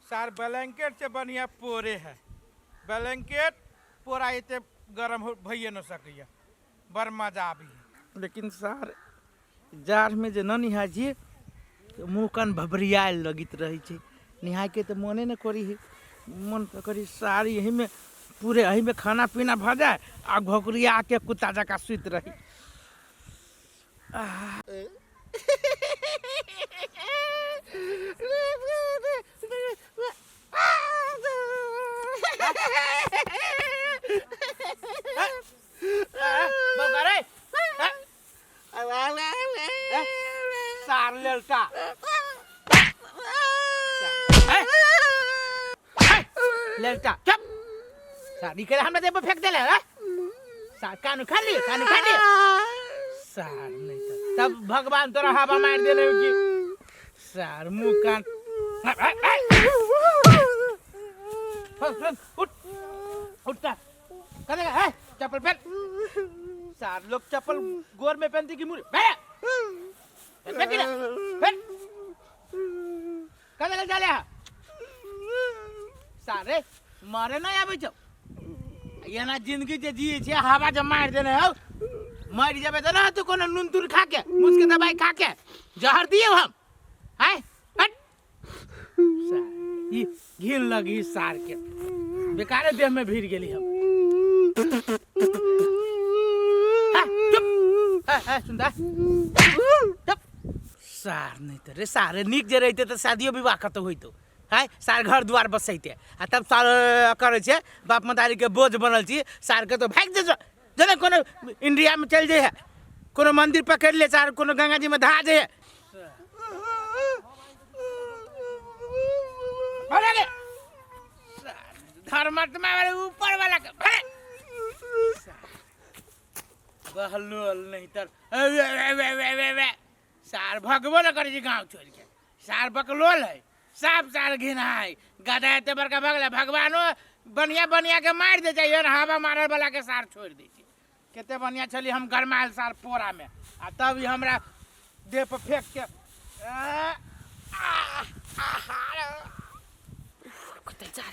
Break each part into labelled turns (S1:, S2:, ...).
S1: सार ब्लैंकेट से बढ़िया पोरे है। ब्लैंकेट पोरा एते गरम हो भइए न सकैया, बड़ मजा आबी है। लेकिन सार जाड़मे जे न निहाय छियै तऽ मुँह कान भभरियायल लगैत रहै छै। निहायके तऽ मोने नहि करै है, मन तऽ करै साड़ी एहिमे पूरे एहिमे खाना पीना भऽ जाय आ घोकरियाके कुत्ता जकाँ सुति रही। बौआ रे, सार लेलका लेलका, चुप सार निकल, हमरा देह पर फेंक देले रे सार। कान उखाड़ ली, कान उखाड़ ली सार, नहीं तो तब भगवान तोरा हवा मार देले की सार मुंह कान। उठ उठ, कदे है चप्पल पहन। सार लोग चप्पल गोर में पहनती की मुरी पहन पहन की ना पहन कदे ले जाले। सारे मारे ना आबै छौ एना जिंदगी जे जिए छै, हवा जे मारि देने हौ, मरि जेबै तऽ ना तू कोनो नून तून खा के मुस के दवाई खा के जहर दियौ हम। हाय हट सार, ई घिन लगी सार के, बेकारे देह में भीड़ गेली हम। हाँ, चुप। हाँ, हाँ, सुनता चुप सार। नहीं तऽ रे सारे नीक जे रहिते तऽ शादियो विवाह कतौ होइतो है सार, घर दुआर बसैते आ तब सार करै छै बाप मतारीके बोझ बनल छी सारके। तो भागि जेतौ जेना कोनो इंडियामे चलि जइहे, कोनो मंदिर पकड़ि ले सार, कोनो गंगा जी में धहा जइहे। भले गे धर्मात्मा वाले ऊपर वाला के भले बहलोल नहीं तर वे वे वे वे वे वे सार भगबो न करै छै गाँव छोड़ि के। सार बकलोल है साफ, सार घिना है गधा एते बड़का भगला। भगवानो बढ़िया बढ़िया के मारि दै छै, एहन हवा मारल वाला के सार छोड़ि दै छै। कते बढ़िया छली हम गरमायल सार पोरा में, आ तब ई हमरा देह पर फेंक के आ, आ, आ,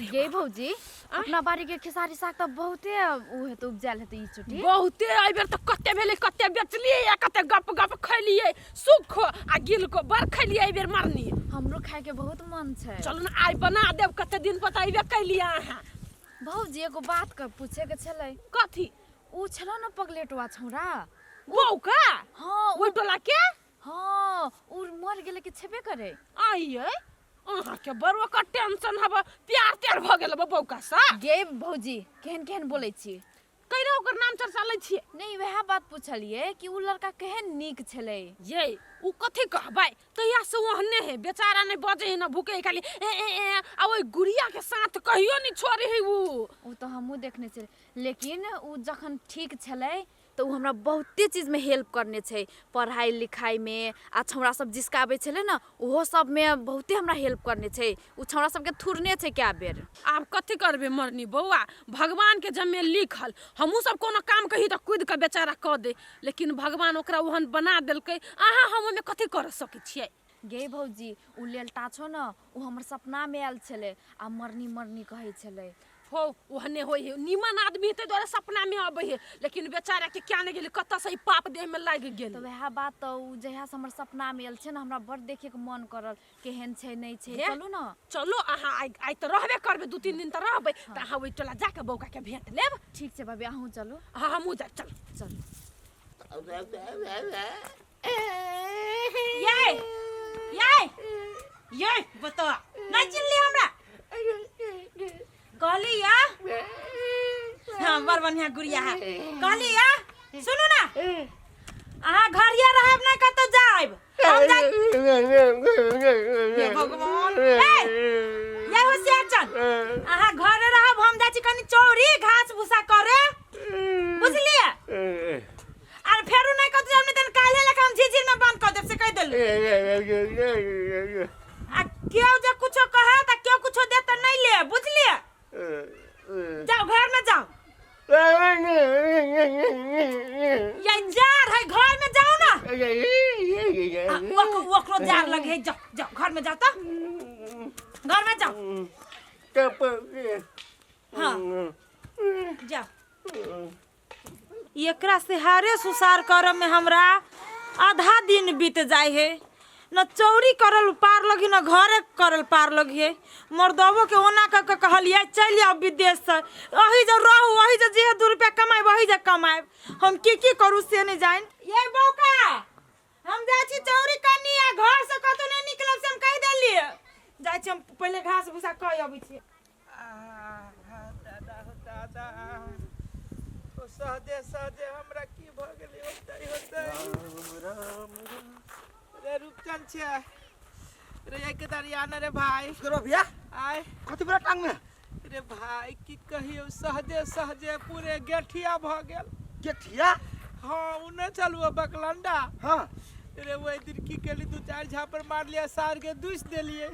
S2: गे भौजी, अपना बाड़ी के खेसारी साग तऽ बहुते उ हेतौ, उपजायल हेतौ ई चुटी।
S3: बहुते। एहि बेर तऽ कते भेलै, कते बेचलियै आ कते गप गप खैलियै, सुख आ गिलको बड़ खैलियै एहि बेर मरनी।
S2: हमरो खाय के बहुत मन छै।
S3: चलू ने आइ बना देब, कते दिन पर तऽ अयबे कैलियै अहाँ।
S2: भौजी, एगो बात के पूछे के छलै।
S3: कथी?
S2: उ छलो ने पगलेटवा छौड़ा
S3: बौका?
S2: हाँ।
S3: ओहि टोला के?
S2: हाँ, उ मर गेलै कि छेबे करे?
S3: आइए अहाँके बड़ ओकर टेंशन हब, प्यार त्यार भऽ गेल हब बौका सा?
S2: गे भौजी, केहन केहन बोलै छी?
S3: कैरा ओकर नाम चर्चा लै छियै?
S2: नहीं, वएह बात पूछलियै कि उ लड़का केहन नीक छलै।
S3: ये उ कथी कहबै, तहिया से ओहने है बेचारा, नहीं बजे है न भूके है, खाली ए ए ए, आ ओहि गुड़िया के साथ कहियो नहीं छोड़े है उ।
S2: उ तऽ हमहूँ देखने छलियै, लेकिन उ जखन ठीक छलै तऽ उ हमरा बहुते चीजमे हेल्प करने छै, पढ़ाइ लिखाइमे आ छौड़ा सब जिसकाबै छलै ने ओहो सबमे बहुते हमरा हेल्प करने छै। उ छौड़ा सबके थुरने छै कए बेर।
S3: आब कथी करबै मरनी बौआ, भगवानके जम्मे लिखल। हमहूँ सब कोनो काम कही तऽ कूदि कऽ बेचारा कऽ दे, लेकिन भगवान ओकरा ओहन बना देलकै, अहाँ हम ओहिमे कथी कर सकै छियै?
S2: गे भौजी, उ लेलटा छौ ने, उ हमर सपनामे आयल छलै आ मरनी मरनी कहै छलै।
S3: हो ओहने होइ है, निमन आदमी है ताहि दुआरे सपनामे अबै है, लेकिन बेचारा के क्या नहि गेलै, कतऽसँ ई पाप देहमे लागि गेल।
S2: तऽ वएह बात तऽ उ जहियासँ हमर सपनामे आयल छै ने, हमरा बड़ देखैके मन करल, केहन छै नहि छै।
S3: हे?
S2: चलू ने।
S3: चलो अहाँ आइ आइ तऽ रहबे करबै, 2-3 दिन तऽ रहबै, तऽ अहाँ ओहि टोला जाके बौका के भेंट लेब।
S2: ठीक छै भाभी, अहूँ चलू।
S3: हाँ, हमहूँ जायब, चलू।
S2: चलू।
S4: ये ये ये बतवा नहीं चिल्ली हमरा कहली या। हाँ, बड़ बढ़िया गुड़िया है। कहली या, सुनू ना, अहाँ घरिया रहब नहीं कतौ जाइब, हम जाइब। हे भगवान, ए ये होशियार चल, अहाँ घरे रहब, हम जाइ छी कनी चौरी घास भूसा करे, बुझलिए? आर फेरो नहीं कतौ जाइब, नहीं तन काल्हे लके हम झिझिर में बंद कर देब, से कहि देलु। आ केओ जे कुछो कहे त केओ कुछो दे त नहीं ले, बुझलिए? जाओ घर में जाओ। ये जार है, घर में जाओ ना। आ, ओकरो जार लगे है, जाओ जाओ घर में जाओ, त घर में जाओ। जाओ। हाँ जाओ। एकरा से हारे सुसार करब में हमरा आधा दिन बीत जाए है। न चौरी करल पार लगी न घरे करल पार लगी है। मर्दबो के ओना क के कहलिए चलि आउ विदेश से, अही जो रहू अही जो जे 2 रुपया कमाएब अही जे कमाएब। हम की की करू से नहीं जान। ये बौका हम जाइ छी चौरी कनी आ घर से कतौ नहीं निकलब से हम कहि देलिए। जाइ छी हम पहिले घास भूसा कहि अबै छी।
S1: दादा हो दादा ओ सहजे सहजे हमरा की भऽ गेलै होतै होतै। रे रूपचंद छै रे एक दरिया न रे भाई।
S5: करो भैया
S1: आय
S5: कथी बड़ा टांग में?
S1: रे भाई की कहियो सहजे सहजे पूरे गेठिया भऽ गेल।
S5: गेठिया?
S1: हाँ उ नहि चलू बकलंडा।
S5: हाँ
S1: रे ओहि दिन की केली 2-4 झापड़ मार लिया सार के दूसि देलिए।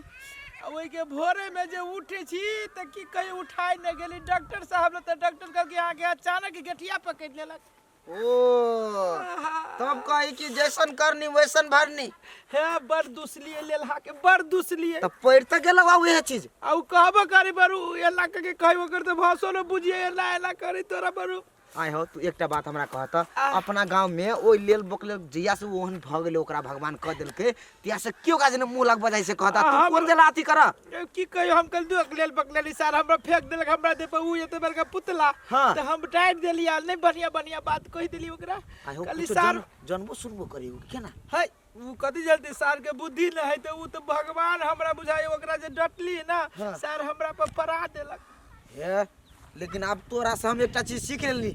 S1: आ ओहिके भोरे में जे उठे छी तऽ की कही उठाय नहि गेली डॉक्टर साहब लग, तऽ डॉक्टर कहलकै अहाँके अचानक गेठिया पकड़ि लेलक।
S5: ओ तब कही कि जैसन करनी वैसन भरनी।
S1: हे बड़ दुसलिए लेलहा के बड़ दुसलिए।
S5: तब पढ़ तऽ गेल बाबू इहे चीज।
S1: आ उ कहबो करी बरू एना के कहबो कर तऽ भाषो न बुझिए एना एना करी तोरा बरू।
S5: आइ हो तू एकटा बात हमरा कहत, अपना गांव में ओहि लेल बकलेल जहिया से ओहन भऽ गेलै ओकरा भगवान कह देलकै तिया से केओ काज ने मुंह लग बजाइ से कहता तू कोन देला अथी कर।
S1: की कहियो हम कल दुख लेल बकलेली सर हमरा फेंक देलक हमरा दे पर उ एते बड़का पुतला।
S5: हाँ।
S1: तऽ हम डांटि देली आ नहीं बढ़िया बढ़िया बात कहि देली ओकरा।
S5: आइ हो
S1: कहली
S5: कुछो
S1: सर
S5: जनबो सुनबो करी उ केना?
S1: है उ कथी जल्दी सर के बुद्धि न है तऽ उ तऽ भगवान हमरा बुझाइ ओकरा जे डटली ना।
S5: हाँ।
S1: सर हमरा पर परा देलक।
S5: हे लेकिन अब तोरा से हम एकटा चीज सीख लेली,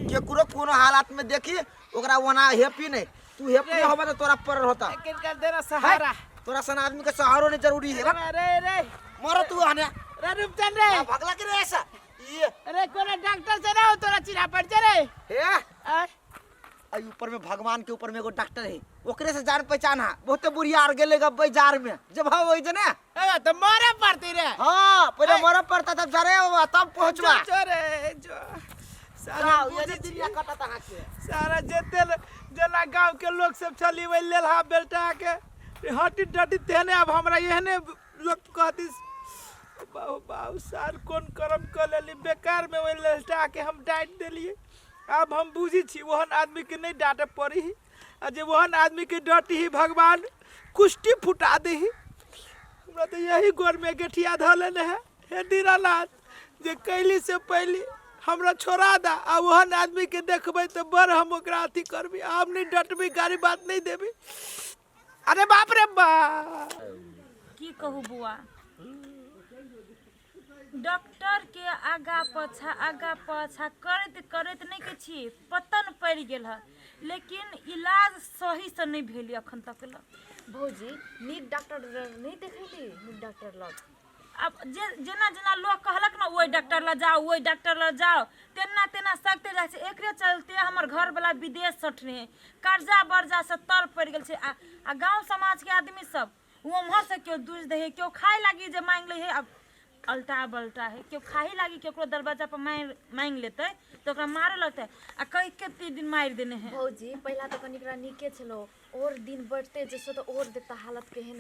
S5: केकरो कोनो हालात में देखी ओकरा ओना हैप्पी नहीं, तू हैप्पी होबे तो तोरा पर होता।
S1: लेकिन कर देना सहारा।
S5: तोरा सन आदमी के सहारो नहीं जरूरी है।
S1: अरे रे
S5: मरो तू आने।
S1: रे रूपचंद रे।
S5: आ, भगला के रे ऐसा। ये।
S1: अरे कोनो डॉक्टर से ना हो तोरा चिन्हा पड़ जा रे।
S5: हे।
S1: आ?
S5: आई ऊपर में भगवान के ऊपर में एगो डॉक्टर है ओकरे से जान पहचान है, बहुते बुढ़िया आर गेले गप बाजार में जब हम वही जने।
S1: ए, तो मरे पड़ती रे।
S5: हाँ पहले
S1: ए।
S5: मरे पड़ता तब जरे होवा तब पहुंचवा।
S1: जो, जो रे, जो। सारा
S5: जाओ, ये
S1: बुझे
S5: दुनिया
S1: छी।
S5: कटत अहाँ के।
S1: सारा जेते जेना गांव के लोग सब छली वही लेलहा बेटा के हटी डटी तेने अब हमरा एहने लोग कहती बाबू बाबू सार कोन कर्म कर लेली बेकार में वही लेलटा के हम डांट देलिए। अब हम बुझी छी ओहन आदमी के नहीं डांटे पड़ी आ जे ओहन आदमी के डटी ही भगवान कुष्टी फुटा दे। हमरा तो यही गोर में गेठिया धऽ लेने है। हे दीनानाथ जे कैली से पहली हमरा छोड़ा दा आ ओहन आदमी के देखबै तऽ बड़ हम ओकरा अथी करबी। आब नहीं डटबी गाली बात नहीं देबी। अरे बाप रे बाप।
S4: की कहू बुआ, डॉक्टर के आगा पाछा करैत करैत नहीं के छी पतन पड़ि गेल है, लेकिन इलाज सही से नहीं भेल अखन तक ल।
S2: भौजी नीक डॉक्टर नहीं देखैली? नीक डॉक्टर लग
S4: अब जे जेना जेना लोग कहलक ना ओहि डॉक्टर लग जाओ ओहि डॉक्टर लग जाओ तेना तेना सकते जाइ छै। एकरे चलते हमर घर वाला विदेश सठने कर्जा बर्जा से तर पड़ि गेल छै। आ गाँव समाज के आदमी सब उम्हर से केओ दूसि दै है, केओ खाय लागी जे मांगि लै है, अब अल्टा बल्टा है, केओ खाही लागी केकरो दरवाजा पर मांगि लेतै तऽ ओकरा मारे लगतै आ कई कते दिन मारि देने है।
S2: भौजी पहिला तऽ कनिकरा नीके छलो, और दिन बढ़ते जैसे तो और देखता हालत केहन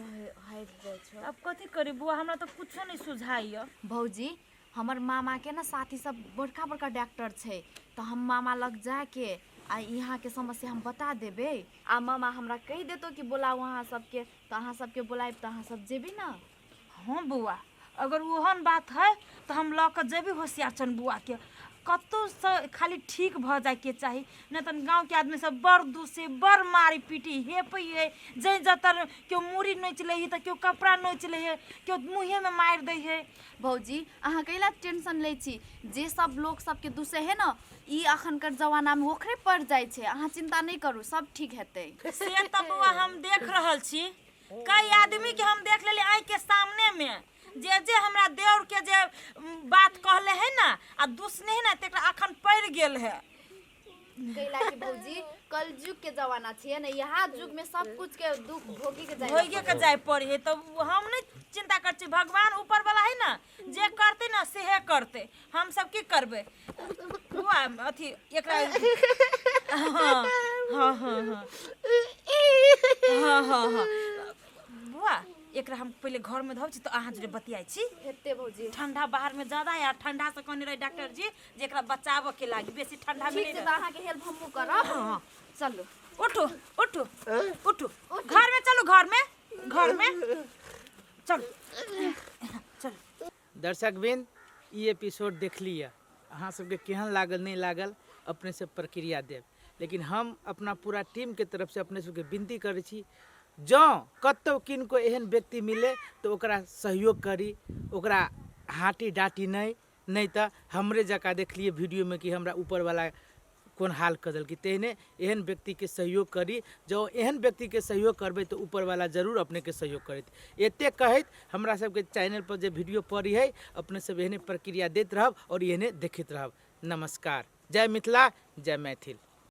S2: होइत जाइ छौ।
S4: अब कथी करी बुआ, हमरा तऽ कुछो नहीं सुझाइए।
S2: भौजी हमर मामा के ना साथी सब बड़का बड़का डॉक्टर छै, तऽ हम मामा लग जाके आ यहाँ के समस्या हम बता देबै आ मामा हमरा कहि देतो कि बोलाउ अहाँ सबके, तऽ अहाँ सबके बोलायब तऽ अहाँ सब जेबै ना।
S4: हाँ बुआ अगर ओहन बात है तऽ हम लऽ कऽ जेबै होशियार चंद बुआ के, कतौ से खाली ठीक भऽ जाइके चाही, नहि तऽ गाँवके आदमी सब बड़ दूसे बड़ मारी पीटी हेपै है, जै जतऽ केओ मूड़ी नोचि लै है तऽ केओ कपड़ा नोचि लै है, केओ मुँहेमे मारि दै है।
S2: भौजी अहाँ कैला टेंशन लै छी, जे सब लोक सबके दूसे है ना ई अखनकर जमानामे ओकरे पड़ जाइ छै, अहाँ चिंता नहीं करू सब ठीक हेतै।
S4: से तऽ बौआ हम देख रहल छी, कई आदमी के हम देख लेली आँखि के सामने में, जे जे हमरा देवर के जे बात कहले है ना आ दूसने है ना तेकरा अखन पड़ि गेल है।
S2: कैला कि भौजी कल युग के जमाना छियै ने, यहाँ युग में सब कुछ के दुख भोगी के जाय
S4: भोगे के जाय पड़े है, तब हम नहीं चिंता कर छी, भगवान ऊपर वाला है ना जे करते ना सेहे करते, हम सब की करबै बुआ अथी एकरा। हाँ हाँ हाँ हाँ हाँ हाँ हाँ बुआ एकरा हम पहिले घर में धोबै छी तऽ अहाँ जोरे बतियाइ छी।
S2: हेतै भौजी।
S4: ठंडा बाहर में ज्यादा है, ठंडा से कहने रहे डॉक्टर जी जे एकरा बचाबऽ के लागी बेसी ठंडा में
S2: ठीक
S4: नहीं
S2: छै
S4: रह।
S2: तऽ अहाँके हेल्प हमहूँ करब, चलू।
S4: उठू उठू उठू, घर में चलू, घर में, घर में चलू चलू।
S1: दर्शकवृंद, ई एपिसोड देख लिअ, अहाँ सबके केहन लागल नहि लागल अपने सब प्रक्रिया देब, लेकिन हम अपना पूरा टीमके तरफसँ अपने सबके विनती करै छी, जँ कतहु किनको एहन व्यक्ति मिले तऽ ओकरा सहयोग करी, ओकरा हाँटी डाँटी नहि, नहि तऽ हमरे जकाँ देखलियै वीडियोमे कि हमरा ऊपरवला कोन हाल कऽ देलकै, तेहने एहन व्यक्तिके सहयोग करी। जँ एहन व्यक्तिके सहयोग करबै तऽ ऊपरवला जरूर अपनेके सहयोग करैत। एतेक कहैत हमरा सबके चैनलपर जे वीडियो पड़ी है अपने सब एहने प्रक्रिया दैत रहब आओर एहने देखैत रहब। नमस्कार, जय मिथिला, जय मैथिल।